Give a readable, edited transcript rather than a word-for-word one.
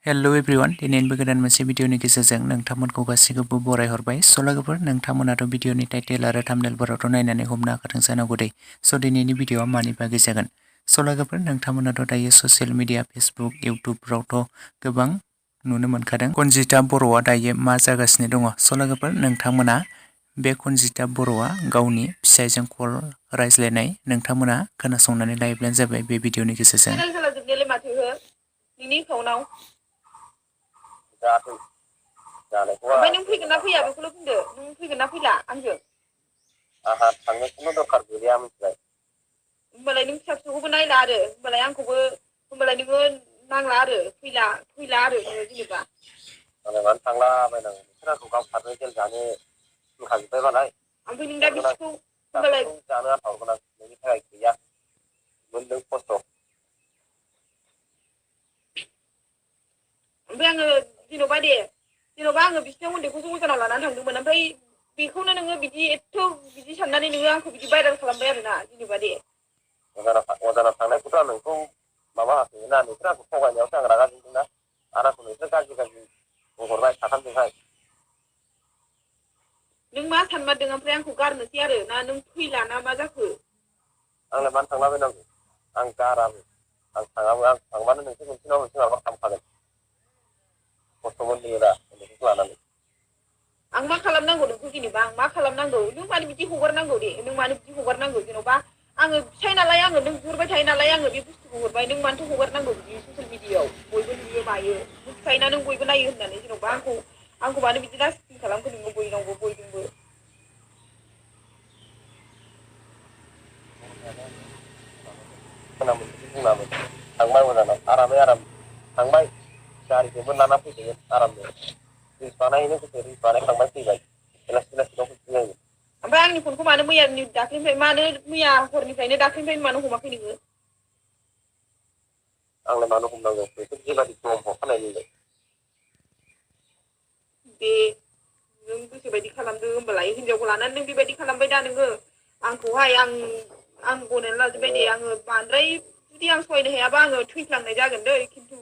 hello everyone दिनैनिबो गोदान मोनसे भिडिअनि गेजेरजों नोंथांमोनखौ गासैखौबो बरायहरबाय स' लोगोफोर नोंथांमोनाथ' भिडिअनि टाइटेल आरो थाम्बनेलफोरावथ' नायनानै हमनो हाखादों जानांगौ दै स' दिनैनि भिडिअआ मानि बागै जागोन स' लोगोफोर नोंथांमोनाथ' दायो ससियेल मिडिया फेसबुक इउटुबफ्रावथ' गोबां नुनो मोनखादों कनजिता बर'आ दायो मा जागासिनो दङ स' लोगोफोर नोंथांमोना बे कनजिता बर'आ गावनि फिसायजों कल रायज्लायनाय नोंथांमोना खोनासंनानै लायोब्लानो जाबाय बे भिडिअनि गेजेरजों ओमफ्राय नों फैगोन ना फैया बेखौल' बुंदो नों फैगोन ना फैला आंजों आंहा थांनो दरखार गैया मिथिबाय होमबालाय नों फिसा फिसौखौबो नायला आरो होमबालाय आंखौबो होमबालाय नोङो नांला आरो फैला आरो नोङो जेनेबा माने मानो थांलाबायनांगौ बिसोर आंखौ गावथारनो जेल जानो होनखाजोब्बाय मालाय ओमफ्राय नों दा बिसिखौ होमबालाय जानो आन्था हरगोन आं नोंनि थाखाय गैया मोनदों खस्थ' ओमफ्राय आङो जेन'बा आङो बिसिनाव उन्दैखौसो अजानाव लानानै थांदोंमोन ओमफ्राय बेखौनो नोङो बिदि साननानै नोङो आंखौ बिदि भाइरेल खालामबाय आरोना जेनेबा दे अजानाव थांनायखौथ' आं नोंखौ माबा होफैयोना नोंसोर आंखौ थगायनायावसो आं रागा जोंदोंना आरो आंखौ नोंसोर गाज्रि बुंहरबाय साथामजोंहाय नों मा सानमारदों ओमफ्राय आंखौ गारनोसै आरो ना नों फैला ना मा जाखो आंलाय मानो थांलाबायनांगौ आं गाराबो आं थाङाबो आं थांबानो नोंसोर मोनसे नङा मोनसे माबा खालामखागोन खस्थ' मोनहोयो दा उन्दैखौ लानानै आं मा खालामनांगौ नोंखौ जेनेबा आं मा खालामनांगौ नों मानो बिदि हगारनांगौ दे नों मानो बिदि हगारनांगौ जेन'बा आङो फिसाय नालाय आङो नों गुरबाय थायो नालाय आङो बे बुस्थुखौ हरबाय नों मानोथो हगारनांगौ बिदि ससियेल मिडियाआव बयबो नुयो मायो मिथिखायोना नों बयबो नायो होननानै जेन'बा आंखौ मानो बिदि लासिं खालामखो नोङो बयजोंबो बुंनानै थांबाय अजानाव आरामै आराम थांबाय गारिजोंबो लाना फैदोंमोन आरामनो रिल्स बानायहैनो गोसो रिल्स बानायखांबाय फैबाय बेलासि बेलासियाव फैफिनो आङो ओमफ्राय आंनि फनखौ मानो मैया हरनिफ्रायनो दाख्लैनिफ्रायनो मानो हमाखै नोङो आंलाय मानो हमनांगौ नोंसोर जेबादि दम हरखानाय नोंलाय दे नों गोसोबायदि खालामदो होमबालाय हिनजावखौ लानानै नों बेबायदि खालामबाय दा नोङो आंखौहाय आं गनायनानै लाजोबबाय दे आङो बांद्राय जुदि आं सहायनो हायाबा आङो थैफ्लांनाय जागोन दै खिन्थु